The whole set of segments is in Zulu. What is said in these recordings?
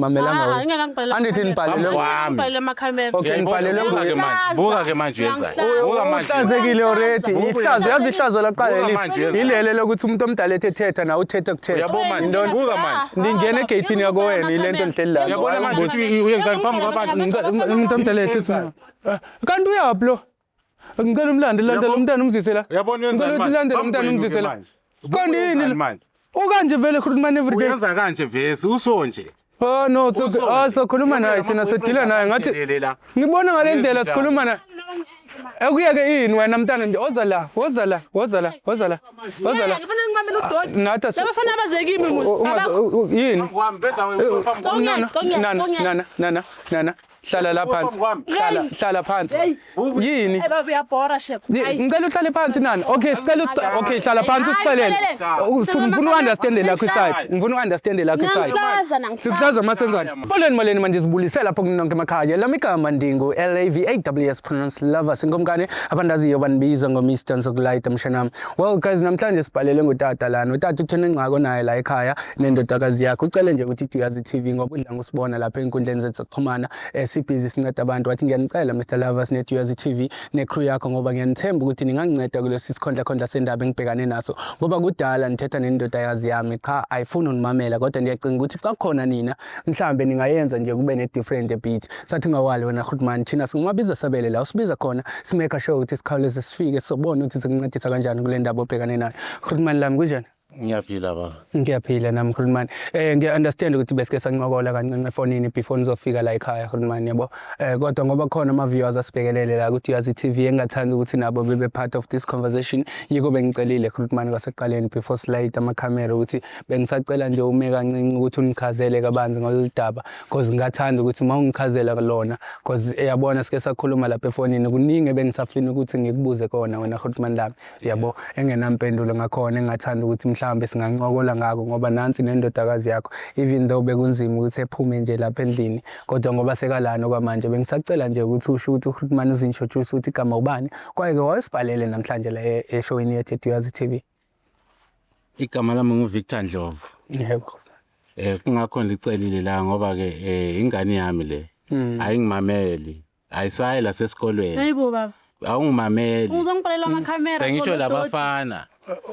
andimamelanga Ah, wena. ngeke ngibhalele Andithi amakhamera. nibhalelwe Wami. Ngibhalele amakhamera. Okay, Uyayibona? nibhalelwe Buka ke nguye. manje, buka ke manje uyenzayo. Uyangihlaza. Buka manje. Uhlazekile already. Buka Ihlazo, yazi ihlazo laqala Buka leli. manje uyenza. Ilele lokuthi umuntu omdala ethe thetha nawe uthethe kuthetha. Uyabo manje, Intoni? buka manje. Ndingena egeyithini yakowena ile nto ndihleli la. Uyabona manje ukuthi uyenzani phambi kwabantu. Umuntu omdala ehlisa umoya. Kanti uyaphi lo? Ngicela umlande, landela Uyabo- umntana umzise la. Uyabona uyenzani Ngicela manje? ulandele Phambi umntana kwenu ke umzise la. manje. Kanti yini Uyenzani lo? manje? Ukanje vele khuluma every day. Uyenza kanje vesi usonje. Oh no, so Usonje. ah sokhuluma naye thina sodila naye ngathi Ngathi ngibona ngale ndlela Uyenzani? sikhuluma naye. Ekuyeke yini wena mntana nje oza la, woza la, woza la, woza la. Woza la. Ngifuna ngimamele udoti. Nathi asi- Laba fana abaze kimi musi. Yini? Kwami beza phambi kwami. Nana, nana, nana, nana, nana. Hlala la phansi. Hlala, hlala phansi. Yini? Hey baba uyabhora shep. Ngicela uhlale phansi nana. Okay, sicela okay, hlala phansi usixelele. Ngifuna u-understand lakho iside. Ngifuna u-understand lakho iside. Nangihlaza nangihlaza. Sikuhlaza masenzane. Molweni molweni manje sibulise lapho kunonke emakhaya. Lami igama ndingu L A V A W S pronounce lovers inkomkane abandaziyo bandibiza ngo Mr Nsokulayita mshanami. Well guys, namhlanje sibhalele ngutata lana. Utata uthena ingxaki onayo la ekhaya nendodakazi yakhe. Ucele nje ukuthi Duyazi TV ngoba udla ngosibona lapha ey'nkundleni zethu zokuxhumana sibhizi sinceda abantu. Wathi ngiyanicela Mr Lovers neDuyazi TV necrew yakho ngoba ngiyanithemba ukuthi ninganginceda kulesi sikhondlakhondla sendaba engibhekane naso ngoba kudala nithetha nendodakazi yami qha ayifuni unimamela kodwa ndiyacinga ukuthi xa kukhona nina mhlambe ningayenza nje kube ne-different a bit. Sathi ungawali wena Grootman, thina singumabiza sabele la usibiza khona simake sure ukuthi sikhawuleze sifike sobona ukuthi sikuncedisa kanjani kule ndaba obhekane nayo. Grootman lami kunjani? Ngiyaphila baba. Ngiyaphila nami Grootman. Ngiya understand ukuthi besike sancokola kancinci efonini before nizofika la ekhaya Grootman yabo. Kodwa ngoba khona ama viewers asibhekelele la ukuthi Uyazi TV engathanda ukuthi nabo bebe part of this conversation yiko bengicelile Grootman kwasekuqaleni before slide ama camera ukuthi bengisacela nje ume kancinci ukuthi unichazele kabanzi ngalolu daba because ngingathanda ukuthi uma ungichazela lona because eyabona sike sakhuluma lapha efonini kuningi ebengisafuna ukuthi ngikubuze kona wena Grootman lami yabo engenampendulo ngakhona engathanda ukuthi mhlawumbe singancokola ngako ngoba nansi nendodakazi yakho even though bekunzima ukuthi ephume nje lapha endlini kodwa ngoba sekalana okwamanje bengisacela nje ukuthi usho ukuthi uGrootman uzintroduce ukuthi igama ubani kwaye ke wayesibhalele namhlanje la eshowini yethu eDuyazi TV. Igama lami nguVictor Ndlovu. Yebo. Kungakho ngicelile la ngoba ke ingane yami le ayingimameli. Ayisayi la sesikolweni. Hayibo baba. Awungimameli. Uzongibhalela amakhamera. Sengisho labafana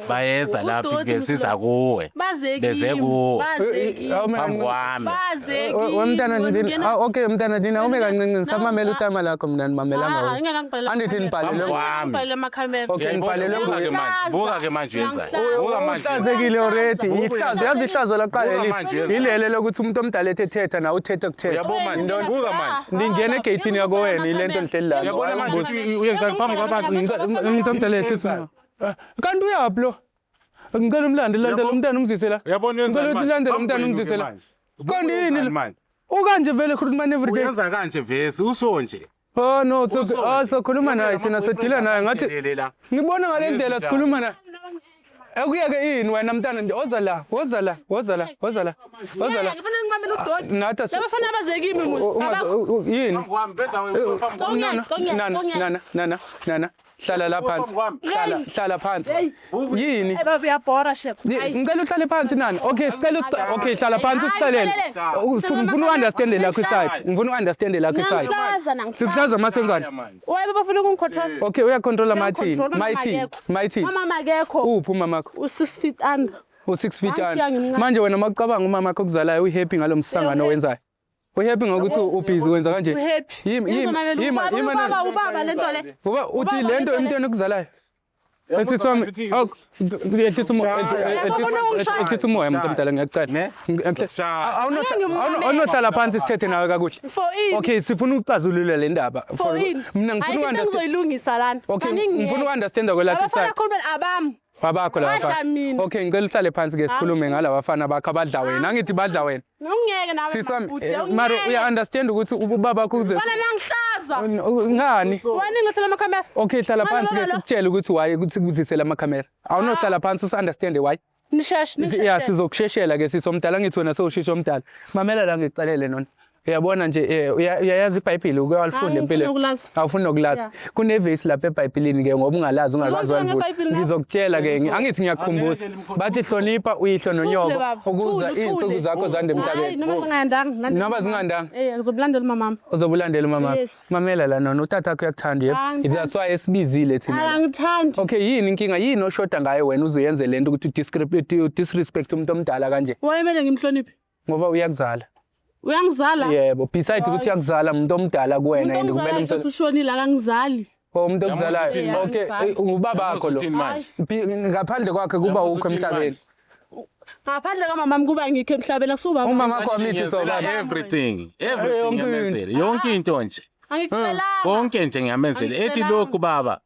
bayeza lapha Udoti besiza kuwe. Baze kimi. Beze kuwe. Baze kimi. Phambi kwami. Baze kimi. Wemntana ndini Wena- ah okay mntana ndini awume kancinci ngisamamela utama lakho mina ndimamelanga Ah, wena. ngeke ngibhalele Andithi amakhamera. nibhalelwe Phambi kwami. Ngibhalele amakhamera. Okay, Uyayibona? nibhalelwe Buka ke nguye. manje. Buka ke manje uyenzayo. Buka manje. Uhlazekile already. Uyangihlaza. Ihlazo, yazi ihlazo laqala Buka leli. manje uyenza. Ilele lokuthi umuntu omdala ethe thetha nawe uthethe kuthetha. Uyabo manje. Intoni? Buka manje. Ndingena egeyithini yakowena ile nto ndihleli la. Uyabona manje ukuthi uyenzani phambi kwabantu. Umuntu omdala ehlisa umoya. Kanti uyaphi lo? Ngicela umlande, landela Uyabo- umntana umzise la. Uyabona uyenzani Ngicela manje? ulandele Phambi umntana kwenu ke umzise la. manje. Kanti yini Uyenzani lo? manje? Ukanje vele Grootman every day. Uyenza kanje vesi usonje. Oh no, so Usonje. ah sokhuluma naye thina sodila naye ngathi la. ngibona ngale ndlela Uyenzani? sikhuluma naye. Ekuyeke yini wena mntana nje oza la, woza la, woza la, woza la. Woza la. Ngifuna ngimamele udoti. Nathi asi- Laba fana abaze kimi musi. Yini? Kwami beza phambi kwami. Nana, nana, nana, nana, nana. Hlala la phansi. Hlala, hlala phansi. Yini? Hey baba uyabhora shep. Ngicela uhlale phansi nana. Okay, sicela okay, hlala phansi usixelele. Ngifuna u-understand lakho iside. Ngifuna u-understand lakho iside. Nangihlaza nangihlaza. Sikuhlaza masenzane. Why baba ufuna ukungicontrol? Okay, uyacontrola my team. Uyangicontrol, My team. akekho. My team. Mama makekho. Uphi umamakho? U6 feet under. U6 feet Angishiya under. ngimncane. Manje wena makucabanga umama akho okuzalayo uhappy ngalomsangano owenzayo. Uhappy ngokuthi ubhizi wenza kanje. Uhappy. Yimi yimi Uzomamela yimi ubaba, yimi ubaba ubaba lento le. Ngoba uthi Ubaba lento lento le. emntwini okuzalayo. Esisi wami, ehlisa umoya, ehlisa umoya muntu omdala ngiyacela. Ne? Awunohlala phansi sithethe nawe kakuhle. For ini? Okay, sifuna ukuxazulula le ndaba. For ini? Mina ngifuna Ayikho into uku-understand. engizoyilungisa lana. Okay, Kaningi ngifuna ngeke. uku-understand kwelakho Abafana iside. khulumela abami. Abakho laba Badla bafana. mina. Okay, ngicela uhlale phansi ke sikhulume ngalaba bafana bakho abadla wena. Angithi badla wena. Ungeke nawe. Sisi wami, Mabhuti, mara ungeke. uya understand ukuthi ubaba wakho uze Wena nangihlaza. ngani? Wena ngilethela amakhamera. Okay, hlala Mara phansi ke baba lo. sikutshele ukuthi why ukuthi kuzisele amakhamera. Awunohlala phansi usunderstand why. Nisheshe, nisheshe. Ya sizokusheshela ke sisomdala ngithi wena sewushisha omdala. Mamela la ngikucelele nona. Uyabona nje uyayazi iBhayibheli, uke walifunda Hayi, empilweni? ngifuna ukulazi. Awufuni nokulazi. Yeah. Kunevesi lapha eBhayibhelini ke, ngoba ungalazi ungakazi Uzongitshela walivula. ngeBhayibheli na? Ngizokutshela ke, angithi ngiyakukhumbuza. Angeke limkhumbuze. Bathi hlonipha uyihlo Thule, nonyoko baba. ukuze Thule, iy'nsuku thule. zakho zande Hayi, emhlabeni. noma zingayandanga. Noma zingandanga. Eh, ngizobulandela umamami. Uzobulandela umama. Yes. Mamela la nona, utata wakho uyakuthanda, yebo. Angithandi. That's why esibizile thina la. Angithandi. Okay, yini inkinga? Yini oshoda ngayo wena uzoyenze lento ukuthi udisrespect umuntu omdala kanje? Wayemele ngimhloniphe. Ngoba uyakuzala. Uyangizala. Yebo, besides ukuthi uyakuzala, umuntu omdala kuwena Umuntu and kumele ongizalayo umthole. futhi ushonile, akangizali. Oh, umuntu okuzalayo. Uyamuza Okay, uthini? ngubaba wakho lo. Uthini manje? Ngaphandle kwakhe kuba Uyamuza ukho uthini emhlabeni. manje? Ngaphandle kamamami kuba ngikho emhlabeni, akusubaba. Umama wakho wamithi Ngiyenzela sobaba. everything, Yonke everything into. ngiyamenzela, yonke into nje. Angikucelanga. Konke nje ngiyamenzela. Ethi Angikucelanga. lokhu baba.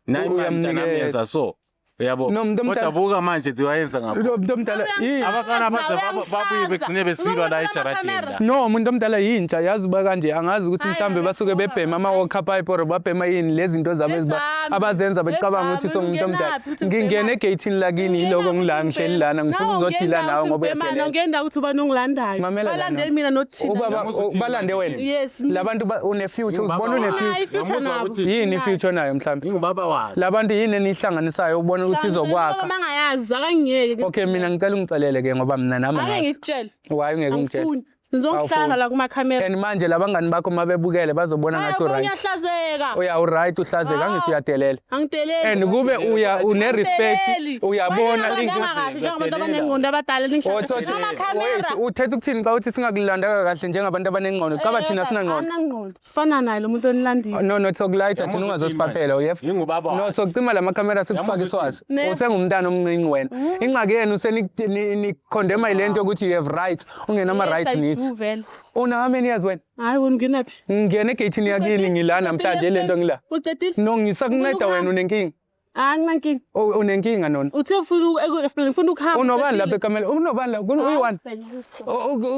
Nayi Uyamnikeza. mntanami yenza so. Uyabo. No, umuntu omdala- Kodwa buka manje wayenza ngapho. Lo muntu omdala yini? Abafana baze babuye begcine besilwa la ejaradini la. No, umuntu omdala yintsha, yazi uba kanje, angazi ukuthi Hayi, mhlambe basuke abekho. bebhema ama-walker pipe or babhema yini lezi zinto zabo Ezami. abazenza becabanga ukuthi Ezami, songumuntu omdala. ungenaphi ukuthi Ngingena ngibhema? egeyithini lakini, yiloko ngila ngihleli lana, ngifuna ukuzodila nawe ngoba uyadelela. Ungena ukuthi ubani ongilandayo. Mamela lana. Balandeli mina nothina. Ubaba Uyamuza uthini balande manje? wena. Yes. Labantu une-future, uzibona Ngubaba une-future. Hayi, future Uyamuzwa nabo. ukuthi- Yini i-future nayo mhlawumbe? Ngingubaba wakhe. Labantu yini enihlanganisayo ubona ukuthi izokwakha? Mangayazi akangiyeke. Okay, mina ngicela ungixelele ke ngoba mina nami Ake angazi. ngikutshele. Why ungeke ungitshele? Angifuni. Ngizongihlanga la kumakhamera. And manje labangani bakho mabebukele bazobona ngathi Hayi, uright. ngiyahlazeka. Uya uright, uhlazeka, angithi uyadelela. Angideleli. And kube uya une respect, uyabona inkinga kahle njengabantu abanengqondo abadala Othothi ningihlazeka. wait, uthetha ukuthini xa uthi singakulandanga kahle njengabantu abanengqondo? Caba thina sinangqondo. Anangqondo. Fana naye lo muntu onilandile. No, no, sokulayita thina, Uyamuzwa ungazosiphaphela, uthini uyeva? manje? Ngingubaba No, wakhe. sokucima la makhamera, sikufake Uyamuzwa iswazi. Ne. Usengumntana omncinci wena. Ingxaki yenu usenikhondema yile nto yokuthi you have rights, ungenama-rights nithi. Vele. Una how many years wena? Hayi, wena ungenaphi? Ngingena egeyithini yakini, ngila namhlanje le nto ngila. Uqedile? No, ngisakunceda wena, unenkinga. Anginankinga. Unenkinga nona. Uthe ufuna uku-explain, ufuna ukuhamba. Unobani lapha ekamela? Unobani la? Uyi-one.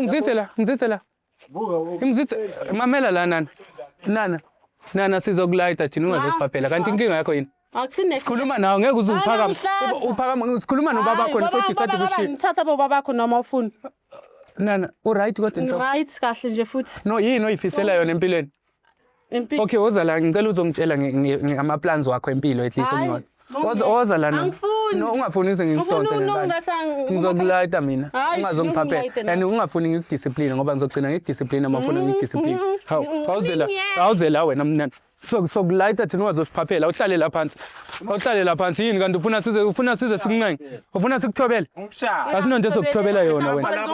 Ngizise la, ngizise la. Ngizise, mamela la nana. Nana. Nana, sizokulayita thina, ungazosiphaphela. Kanti inkinga yakho yini? Akusine. Sikhuluma nawe ngeke uze uphakame. Angihlaza. Uphakama, sikhuluma nobaba wakho so-decide kushiya. Ngithatha bobaba bakho noma ufuna. Nana, uright kodwa inhloko. Right kahle nje futhi. No, yini oyifisela yona empilweni? Impilo. Okay, woza la, ngicela uzongitshela ngama-plans wakho empilo at least Hayi, ongcono. ngeke. Woza, woza la nana. Angifuni. No, ungafuni uze Ufuna ngikuhlonze ngempela. Ngizokulayita mina. Hayi, Ungazongiphaphela. ngiyakuyita And ungafuni ngikudiscipline ngoba ngizogcina ngikudiscipline uma ufuna ngikudiscipline. Hawu, awuze la. Ngiyeke. Awuze la wena mnana. So sokulayita thina, ungazosiphaphela, uhlale la phansi. Awuhlale la phansi yini kanti ufuna size sikuncenge? Ufuna sikuthobele? Umshaya. Asinonto esokuthobelela yona wena.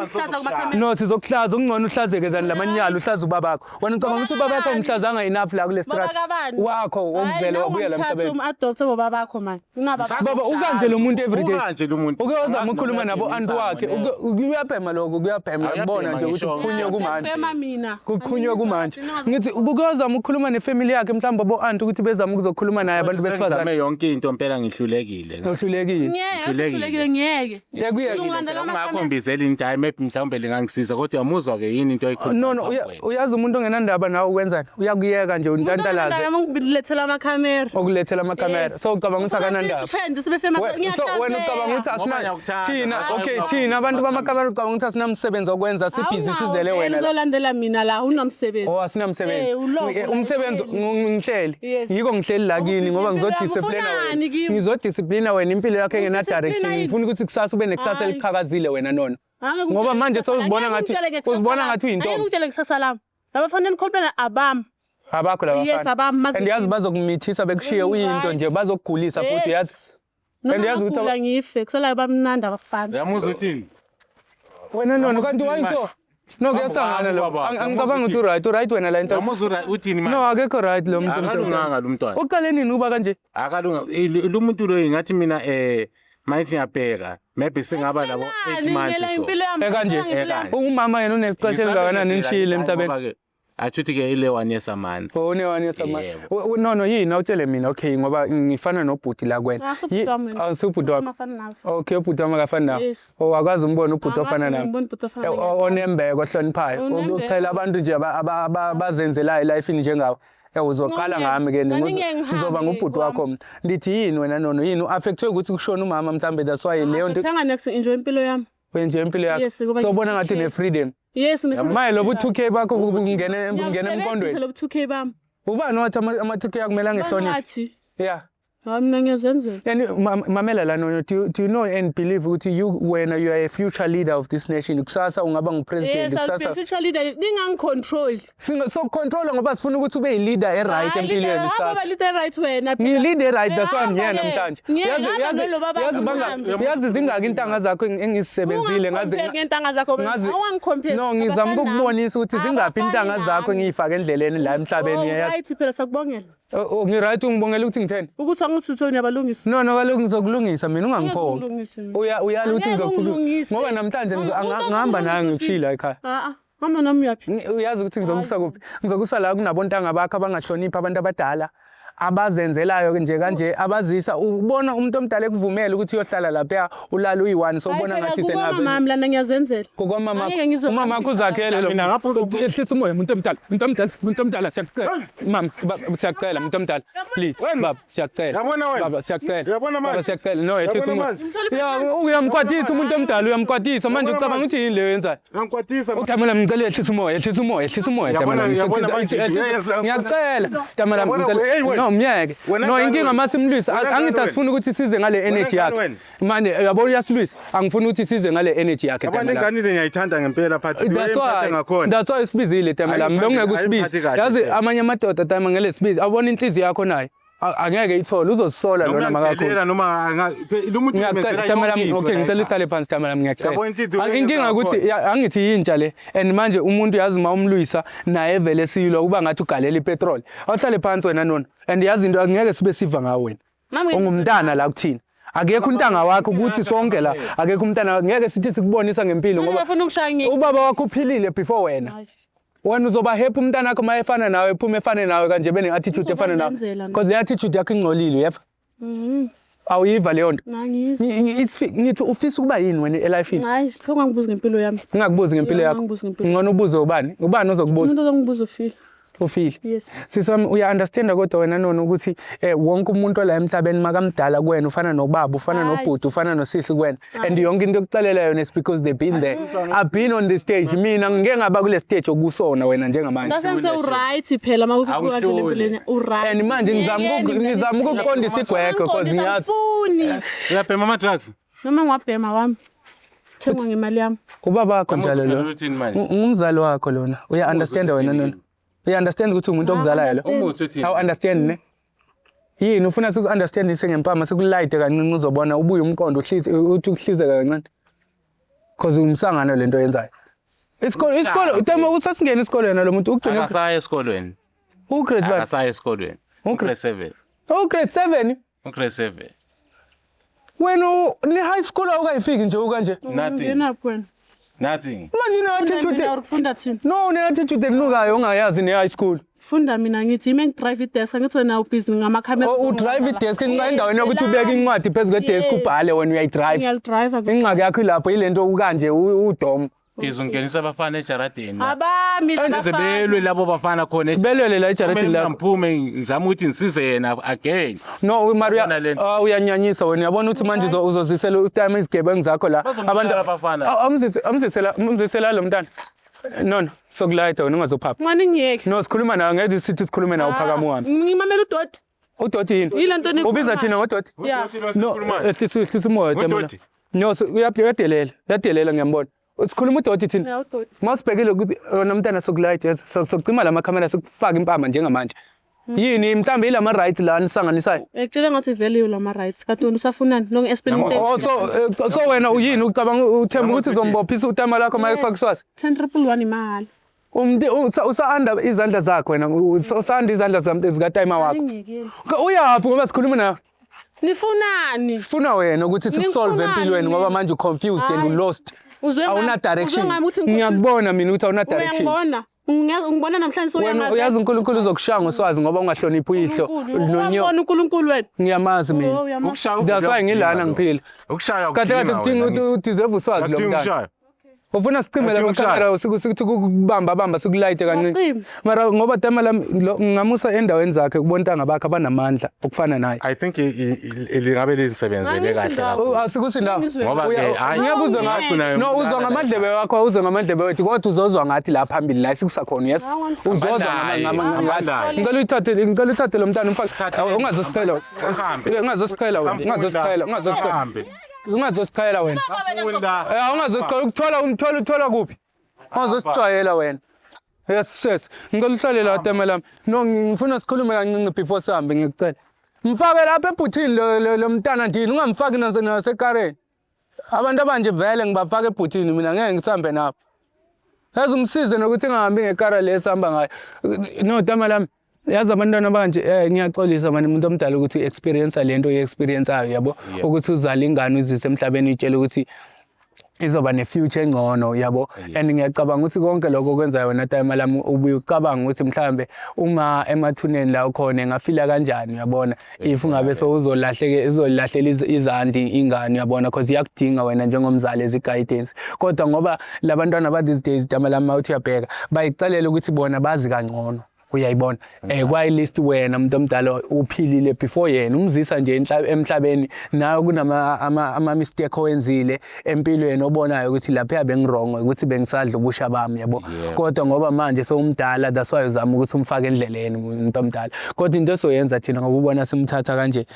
No, sizokuhlaza, ungcono uhlazeke than lamanyala uhlaza ubabakho. Wena ucabanga ukuthi ubabakho umhlazanga enough la kule street? Wakho womzele wabuya la emhlabeni. Um-adopte bobaba bakho manje. Unababa. Baba, ukanje lo muntu everyday. Ukanje lo muntu. Uke wazama ukukhuluma nabo anti wakhe. Kuyabhema lokho, kuyabhema, uyabona nje ukuthi Uyabhema, kuqhunywe kumanje. Ngiyabhema mina. Kuqhunywe kumanje. Ngithi uke wazama ukukhuluma nefamily yakhe mhlawumbe abo anti ukuthi bezama ukuzokhuluma naye abantu Sengizame besifazane. yonke into impela, ngihlulekile. Uhlulekile. Ngeke, Uhlulekile. uhlulekile ngeke. Yakuyeka. Uzongilandela Ungakho amakhamera. ngibizela into, hayi, maybe mhlawumbe lingangisiza, kodwa uyamuzwa ke yini into oyikhuluma No, no, phambi kwena? uyazi umuntu ongenandaba nawe ukwenzani? Uyakuyeka nje untantalaze. Ngilethela amakhamera. Okulethela amakhamera. Yes. So ucabanga ukuthi akanandaba. Trend sibe famous. So wena ucabanga ukuthi Ngoba asina ngiyakuthanda. thina, Hayi, okay, ungakhombisi thina abantu amakhamera. bamakhamera, ucabanga ukuthi asinamsebenzi okwenza, sibhizi sizele wena la? Uzolandela mina la, unamsebenzi. Oh, asinamsebenzi. Eh, uloko Umsebenzi ngihleli. Yes. Yiko ngihleli la kini ngoba Ubhizi impilo yami, ngizodisciplina wena. ufunani kimi? Ngizodisciplina wena impilo yakho engena Udisciplina direction. yini? Ngifuna ukuthi kusasa ube nekusasa Hayi. eliqhakazile wena nona. Angeke Ngoba ungitshele manje ngekusasa sewuzibona lami. ngathi- Angeke ungitshele ngekusasa uzibona lami. ngathi uyintombi. Angeke ungitshele ngekusasa lami. Labafana enikhulumela abami. Abakho laba Yes, bafana. abami, mazi- And yazi bazokumithisa bekushiye uyinto nje, Right. bazokugulisa futhi, yazi. Noma And yazi ukuthi ngagula ngife, kusala bamnandi abafana. Uyamuzwa uthini? Wena nono kanti Uyamuzwa why uthini so? No, kuyasangana lo. Ubaba wakho, Angicabanga ukuthi uright, uright wena la into. Uyamuzwa uthini manje? No, akekho right lo muntu. Akalunganga lo mntwana. Uqale nini ukuba kanje? Akalunga. Lo muntu lo ingathi mina manje ngiyabheka maybe singaba labo 8 months so. Impilo yami. Ekanje. impilo yami. Umama yena unesixesha elingakanani nishiyile emhlabeni? Athi ke ile 1 year samanzi. Oh, une-one year sama. Yebo. No, yini awutshele mina, okay, ngoba ngifana nobhuti la kuwena. Ah, ubhuti wami wena. Awusubhuti wakho. Afana nawe. Okay, ubhuti wami akafani nawe. Yes. Oh, akwazi umbona ubhuti ofana nawe. Ngibona ubhuti ofana nawe. Onembeko, ohloniphayo. Unembeko. Uqhela abantu nje abazenzelayo elifini njengawe. Uzoqala Ngeke. ngami ke Kanti ngeke ngihambe ngizoba ngubhuti kwami. wakho. Ndithi yini wena nono, yini u-affectwe ukuthi kushona umama mhlambe, that's why leyo nto Ngithanga next enjoy impilo yami. wenje impilo yakho. Yes, kuba So ubona ngathi ngijabule. une-freedom. Yes, mina. Maye lobu 2K bakho bungena emqondweni. Lobu 2K bami. Ubani wathi ama 2K akumele angihloniphe? Wathi. Yeah. Hayi, mina ngiyazenzela. And mamela la Nono, do you know and believe ukuthi you, wena, you are a future leader of this nation? Kusasa ungaba ngupresident. Yes, I'll be Kusasa a future leader. Ningangicontrol. So control ngoba sifuna ukuthi ube yi-leader e-right empilweni Hamba kusasa. ba leader right wena. Ngiyi-leader e-right, that's why I'm here Hamba-ke. namhlanje. Hamba nalo baba uhambe. Yazi zingaki intanga zakho engizisebenzile ngazi Ungangicompare ngentanga zakho. Awangicompare. No, ngizama ukukubonisa ukuthi zingaphi intanga zakho engiyifake endleleni la emhlabeni, Oh, yazi. right phela, sakubongela. Oh, ngi-right, ungibongela ukuthi ngitheni? Ukuthi angithi uthoni yabalungisa. No, kaloku ngizokulungisa mina, ungangiphoki. Ungilungise mina. Uyala ukuthi Angeke ngizokhuluma ungilungise. ngoba namhlanje Angeke ngihamba nawe ungilungise. ngikushila ekhaya. Ah ah, hamba nami uyaphi? Uyazi ukuthi ngizokusa kuphi? Ngizokusa la kunabontanga bakho abangahloniphi abantu abadala, abazenzelayo nje kanje, abazisa ubona umuntu omdala ekuvumela ukuthi uyohlala lapha, ulala uyi-one, so ubona ngathi Mama lana ngiyazenzela. Kukwamama. Angeke ngizwe Umama wakho uzakhele lo. Mina ngapho- Ehlisa umoya, muntu omdala, muntu omdala, muntu omdala, siyakucela. Mama, siyacela, muntu omdala, please. Baba, siyacela. Yabona wena? Baba, siyacela. Uyabona manje? Baba, siyacela. No, ehlisa Uyabona umoya. manje? Ya, uyamkwatisa umuntu omdala, uyamkwatisa manje. Uyabona Ucabanga manje? ukuthi yini leyo yenzayo? Ngikwatisa. Utamela, ngicela yehlisa umoya, yehlisa umoya, yehlisa umoya. Yabona- Tamela, yabona manje? Yes, yabona. ngiyacela. Tamela, Yabona, ngicela. hey, wena. No, myeke. Wena No, ngani inkinga wena? masimlwisa. Wena ngani Angithi wena? asifuni ukuthi size ngale energy ngani yakhe. wena? Manje uyabona uyasilwisa. Angifuni ukuthi size ngale energy yakhe, Yabona Tamela. ingane le ngiyayithanda ngempela phathi. That's why ngakhona. that's why sibizile, Tamela. Ayiphathi- Bengeke usibize. ayiphathi kahle Yazi nje. amanye amadoda, Tamela, ngele sibize. Abona inhliziyo yakho naye. Angeke ithole, uzozisola Noma lona makakhulu. uyangidelela noma lo muntu Ngiyacela umenzela Tamela, yonke into okay, la ngicela ekhaya. uhlale phansi, Tamela, ngiyacela. Yabo, inhliziyo Inkinga ukuthi ngakhona. ya, angithi yintsha le, and manje umuntu yazi uma umlwisa naye vele silwa kuba ngathi ugalela ipetrol. Awuhlale phansi wena nona. And yazi into, angeke sibe siva ngawe wena. Mami, Ungumntana la kuthina. Akekho untanga wakho kuthi sonke la. Akekho umntana, ngeke sithi sikubonisa ngempilo Manje ngoba bafuna ukushaya ubaba wakho uphilile before wena. Hayi. Wena uzoba happy umntana wakho uma efana nawe, ephume efane nawe kanje, bene attitude efana nawe. Uzobazenzela. Because le attitude yakho ingcolile, uyeva? Awuyiva leyo nto. Ngangizwa. Ngithi ufisa ukuba yini wena elifini? Hayi, pho ungangibuzi ngempilo yami. Ngingakubuzi ngempilo Yeah, yakho? ungangibuzi ngempilo. Ngcono ubuze ubani? Ubani ozokubuza? Umuntu ozongibuza ufile. Ufile. Yes. Sisi wami, uya-understanda kodwa wena nona ukuthi wonke umuntu ola emhlabeni makamdala kuwena ufana nobaba, ufana Hayi. nobhuti, ufana nosisi kuwena, and yonke into ekuxelela yona is because they've been there. I've been on the stage mina, ngike ngaba kule stage okusona wena njengamanje. Ngase ngithe uright phela uma ufika kahle Awuhloli. empilweni, uright. And manje ngizama ukukuqondisa igwegwe because ngiyazi Angifuni. Uyabhema ama-drugs? Noma ngiwabhema wami. Thengwa ngemali yami. Ubaba wakho njalo lo. Uthini manje? Ngumzali wakho lona, uya-understanda wena nona? Uya-understand ukuthi umuntu okuzalayo lo? Umuthi uthini? Awu-understand ne? Yini ufuna siku-understandise ngempama, sikulayide kancinci, uzobona ubuye umqondo uhlize, uthi ukuhlizeka kancane, cause umsangano lento oyenzayo. Isikole tema usasingena isikole yena lo muntu ugcine Akasayi esikolweni. ugrade bani? Akasayi esikolweni. Ugrade- Ugrade 7. Ugrade 7? Ugrade 7. Wena ne-high school awukayifiki nje ukanje. Nothing. Ngenaphi wena? Nothing. Manje une-attitude Mina kufunda thina. No, une-attitude enukayo ongayazi ne-high school. Funda mina, ngithi ime ngidrive idesk, angithi wena ubusy ngamakhamera. Oh, udrive idesk endaweni yokuthi ubeke incwadi phezu kwedesk ubhale, wena uyayidrive. Ngiyalidrive. Ingxaki yakho ilapho, yile nto ukanje udom. Ngizongenisa abafana ejaradeni. Abami. Beze belwe labo bafana khona. Belwele la ejaradini Kumele lakho. ngiphume ngizame ukuthi ngisize yena again. No, mara Yabona le nto. Uyanyanyisa wena, uyabona ukuthi manje uzozisela utime izigebengu zakho la. Bazomtshela abafana. Amzisela lo mntana. No, sokulayida wena, ungazophapha. Ngani ngiyeke. No, sikhuluma nawe, ngeke sithi sikhulume nawe uphakama uhambe. Ngimamela udoti. Udoti yini? Yile nto niyikhulumayo. Ubiza thina ngodoti? Yeah. No, ehlisa umoya, Tamela. Ngudoti? No, uyadelela, uyadelela, ngiyambona. Sikhuluma udoti thina. Yeah, udoti. Mawusibhekile ukuthi wena mntana sokulayida, sokucima la makhamera, sikufaka impama njengamanje. Yini mhlambe ilama rights la nisanganisayo? Ekutshela ngathi vele yiwo lama rights. Kanti wena usafunani? Lo ngi-explain Yabo. Oh, so wena uyini ucabanga, uthemba ukuthi uzombophisa utama lakho uma ekufaka iswazi? 10 111 imali. Umntu usa-anda izandla zakho wena, usanda izandla zikatayima wakho. Angiyekeli. Uyaphi ngoba sikhuluma nawe? Nifunani? Sifuna wena ukuthi sikusolve Nifunani empilweni ngoba mina? manje u-confused and Hayi. u-lost. Uzwe ngami- Awuna direction. uzwe ngami ukuthi ngi-confused? Ngiyakubona mina ukuthi awuna direction. Uyangibona? Ungibona namhlanje. Wena uyazi uNkulunkulu uzokushaya ngoswazi ngoba ungahloniphi uyihlo nonyo. Uyambona uNkulunkulu wena? Ngiyamazi Oh, mina. uyamazi. Ukushaya. That's why ngilana ngiphila. Ukushaya. Kahle kahle kudinga ukuthi udeserve uswazi lo Kudinga mntana. ukushaya. Ufuna sicime la Uthi umshana. makhamera sikuthi kubamba bamba sikulayite kancinci. Ungacimi. Mara ngoba tema lami ngamusa endaweni zakhe kubontanga bakhe abanamandla okufana naye. I think lingabe linisebenzele kahle Angisindawo. kakhulu. Asikusindawo. Ngizwe. Ngoba ke hayi Ngiyakuzwa ngakho No, uzwa ngamadlebe wakho, uzwa ngamadlebe wethu, kodwa uzozwa ngathi la phambili la sikusakhona, yes. Uzozwa Abanaye, abanaye. Ngicela uyithathe, ngicela uthathe lo mntana umfake. Ungazosiqhela. Ahambe. Ungazosiqhela wena. Ungazosiqhela, ungazosiqhela. Ahambe. Ungazosiqhela wena. Funda. Ungazosiqhela ukuthola umthola uthola kuphi? Ungazosijwayela wena. Yes, yes. Ngicela uhlale la tema lami. No, ngifuna sikhulume kancinci before sihambe ngikucela. Mfake lapha ebhuthini lo mntana ndini, ungamfaki nasekareni. Abantu abanje vele ngibafaka ebhuthini mina ngeke ngisambe nabo. Yazi umsize nokuthi ngingahambi ngekara le esihamba ngayo. No, tama lami. Yazi abantwana banje ngiyaxolisa manje umuntu omdala ukuthi experience lento oyi-experience ayo yabo ukuthi uzale ingane uzise emhlabeni uyitshele ukuthi izoba ne-future engcono yabo and ngiyacabanga ukuthi konke lokho okwenzayo wena time lami ubuye ucabanga ukuthi mhlambe uma emathuneni la ukhona engafila kanjani uyabona if ungabe sowuzolahleke izolahlela izandi ingane uyabona because iyakudinga wena njengomzali as i-guidance kodwa ngoba labantwana ba these days tama lami mawuthi uyabheka bayicelela ukuthi bona bazi kangcono uyayibona kwa least wena umuntu omdala uphilile before yena umzisa nje emhlabeni nawe kunama ama mistake owenzile empilweni obonayo ukuthi lapha bengi-wrong ukuthi bengisadla ubusha bami yabo kodwa ngoba manje sewumdala that's why uzama ukuthi umfake endleleni umuntu omdala kodwa into esoyenza thina ngoba ubona simthatha kanje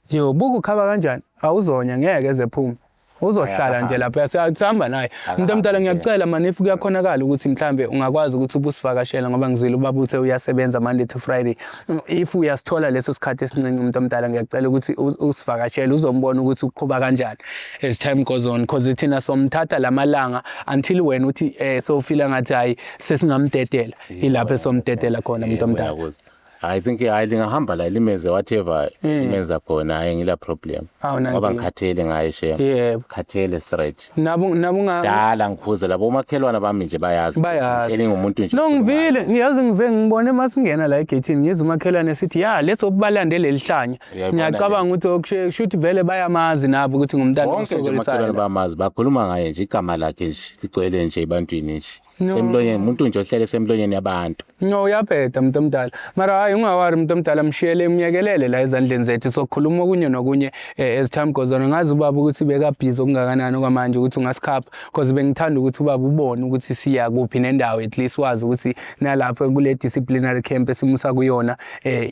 yo buka ukhaba kanjani awuzonya ngeke ezephume uzohlala nje lapha sihamba naye umuntu omdala ngiyakucela mani if kuyakhonakala ukuthi mhlambe ungakwazi ukuthi ubusivakashela ngoba ngizwile ubaba uthe uyasebenza Monday to Friday if uyasithola leso sikhathi esincinci umuntu omdala ngiyakucela ukuthi usivakashele uzombona ukuthi uqhuba kanjani as time goes on because thina somthatha lamalanga until wena uthi sowufila ngathi hayi sesingamdedela ilapho esomdedela khona umuntu omdala. Uyakuzwa. I think hayi lingahamba la limenze whatever imenza khona hayi ngila problem Awunankinga. ngoba ngikhathele ngaye shem Yebo. khathele straight Nabo unga dala ngikhuze labo omakhelwane bami nje bayazi Bayazi. ngihleli ngumuntu nje No ngivile ngiyazi ngive ngibone masingena la egeyithini ngizwe umakhelwane sithi ya leso balandele lihlanya Uyayibona ngiyacabanga ukuthi okusho shuthi vele bayamazi nabo ukuthi ngumntana bonke nje omakhelwane osokolisayo bamazi bakhuluma ngaye nje igama lakhe nje ligcwele nje ebantwini nje semlonyeni umuntu nje ohlele semlonyeni yabantu. No uyabheda umuntu omdala mara hayi ungawari umuntu omdala mshiyele umyekelele la ezandleni zethu sokukhuluma okunye nokunye as time goes on ngazi ubaba ukuthi beka-busy okungakanani okwamanje ukuthi ungasikhapha because bengithanda ukuthi ubaba ubone ukuthi siya kuphi nendawo at least wazi ukuthi nalapho kule disciplinary camp esimusa kuyona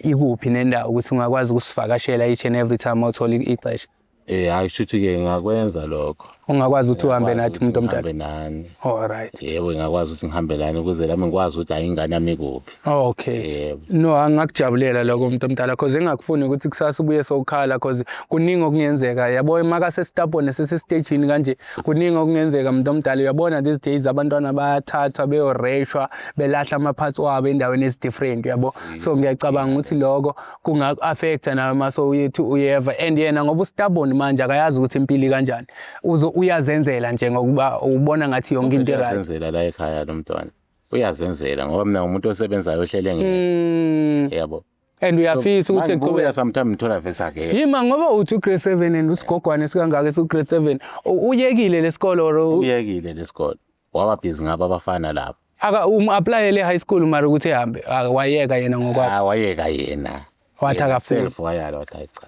ikuphi nendawo ukuthi ungakwazi ukusivakashela each and every time awuthola ixesha. Hayi shuthi ke ngingakwenza lokho. Ungakwazi ukuthi uhambe Ngingakwazi nathi umuntu ukuthi omdala. ngihambe nani. All right. Yebo ngingakwazi ukuthi ngihambe nani ukuze lami ngikwazi ukuthi hayi ingane yami ikuphi. Okay. Yebo. No angakujabulela lokho umuntu omdala cause engakufuni ukuthi kusasa ubuye sowukhala cause kuningi okungenzeka yabo makase stubborn sesestagini kanje kuningi okungenzeka umuntu omdala uyabona these days abantwana bayathathwa beyoreshwa belahla ama-parts wabo endaweni ezi-different uyabo so ngiyacabanga ukuthi lokho kungaku-affecta nawe mase uyethu uyeva and yena ngoba u-stubborn manje akayazi ukuthi impilo kanjani uzo uyazenzela nje ngokuba ubona ngathi yonke into i-right. Uyazenzela la ekhaya lo mntwana. Uyazenzela ngoba mina ngumuntu osebenzayo ohlele ngeke. Yabo. And uyafisa ukuthi Mangibuya eqhubeke sometimes ngithola vese akekho. Yima ngoba uthi u-grade 7 and usigogwane esikangaka esiku-grade 7 uyekile lesikolo or Uyekile lesikole. Waba busy ngabo abafana lapho. aka um-applyele high school mara ukuthi ehambe wayeka yena ngokwakhe. Ah wayeka yena. Wathi Yena akafuni. self wayala wathi hayi cha.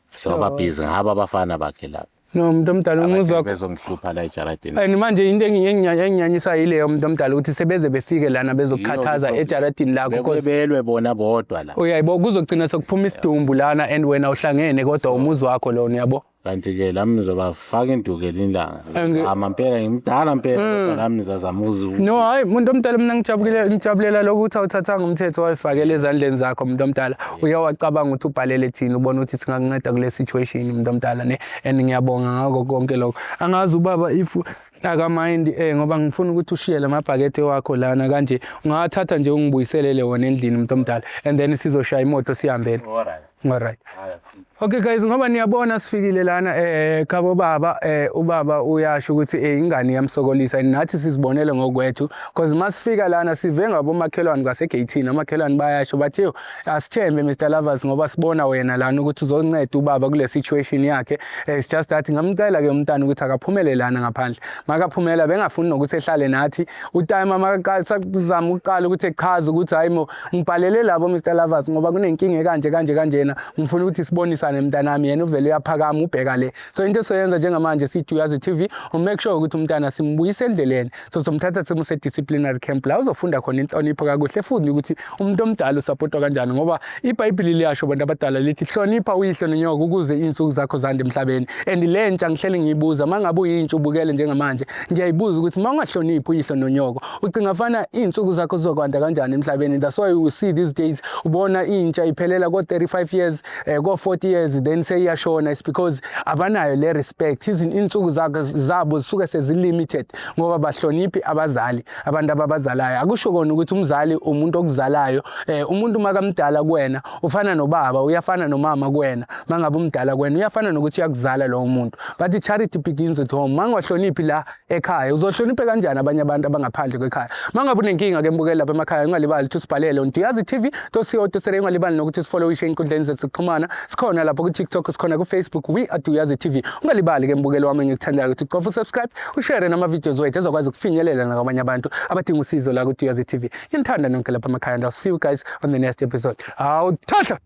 So waba busy ngabo abafana bakhe lapho. No umuntu omdala umuzwa wakho Bezongihlupha la ejaradini. and manje into enginyanyisa yileyo umuntu omdala ukuthi sebeze befike lana bezokukhathaza ejaradini lakho because Belwe bona bodwa la. uyayibo kuzogcina sekuphuma isidumbu lana and wena uhlangene kodwa umuzi wakho lona uyabo. Kanti ke lami ngizobafaka induku elinye ilanga. Ama mpela ngimdala mpela kodwa lami ngizazama No hayi umuntu omdala mina ngijabulile ngijabulela lokho ukuthi awuthathanga umthetho wayifakela ezandleni zakho umuntu omdala uyawacabanga ukuthi ubhalele thina ubona ukuthi singakunceda kule situation umuntu omdala ne and ngiyabonga ngakho konke lokho angazi ubaba if akamind ngoba ngifuna ukuthi ushiye lamabhakede wakho lana kanje ungawathatha nje ungibuyiselele wona endlini umuntu omdala and then sizoshaya imoto sihambele. Alright. Alright. Okay guys, ngoba niyabona sifikile lana khabo baba. Ubaba uyasho ukuthi ingane iyamsokolisa and nathi sizibonele ngokwethu, because masifika lana sive ngabomakhelwane kwasegeyithini. Amakhelwane bayasho bathi, "Yo, asithembe Mr Lovers ngoba sibona wena lana ukuthi uzonceda ubaba kule situation yakhe." It's just that ngamcela ke umntana ukuthi akaphumele lana ngaphandle. Makaphumela bengafuni nokuthi ehlale nathi. Utime makaqala sakuzama ukuqala ukuthi echaze ukuthi, "Hayi mo, ngibhalele labo Mr Lovers ngoba kunenkinga ekanje kanje kanjena, ngifuna ukuthi sibonisane mntanami." Yena uvele uyaphakama ubheka le. So into esoyenza njengamanje sithi Uyazi TV, umake sure ukuthi umntana simbuyise endleleni. So somthatha simuse disciplinary camp la uzofunda khona inhlonipho kakuhle, futhi ukuthi umuntu omdala usupportwa kanjani, ngoba iBhayibheli liyasho, abantu abadala, lithi, "Hlonipha uyihlo nonyoko ukuze iy'nsuku zakho zande emhlabeni." And le ntsha ngihleli ngiyibuza, uma ngabe uyintsha ubukele njengamanje, ngiyayibuza ukuthi uma ungahloniphi uyihlo nonyoko, ucinga fana iy'nsuku zakho zizokwanda kanjani emhlabeni? That's why you see these days ubona intsha iphelela ko-35 years, ko-40 years, then seyiyashona. It's because abanayo le respect. Iy'nsuku zabo zisuke sezi-limited ngoba bahloniphi abazali, abantu ababazalayo. Akusho kona ukuthi umzali umuntu okuzalayo. Umuntu makamdala kuwena ufana nobaba, uyafana nomama kuwena. Mangabe umdala kuwena uyafana nokuthi uyakuzala lowo muntu. But charity begins at home. Mangahloniphi la ekhaya, uzohloniphe kanjani abanye abantu abangaphandle kwekhaya? Mangabe unenkinga ke mbukeli lapha emakhaya, ungalibali ukuthi usibhalele on Duyazi TV co za. Ungalibali nokuthi sifollowishe ey'nkundleni zethu zokuxhumana. Sikhona lapho ku-TikTok, sikhona ku-Facebook, we are Duyazi TV. Ungalibali ke mbukeli wami engikuthandayo ukuthi ucofa usubscribe, ushare nama-videos wethu ezokwazi ukufinyelela nakwabanye abantu abadinga usizo la ku-Duyazi TV. Nginithanda nonke lapha emakhaya and I'll see you guys on the next episode. Awu, thatha.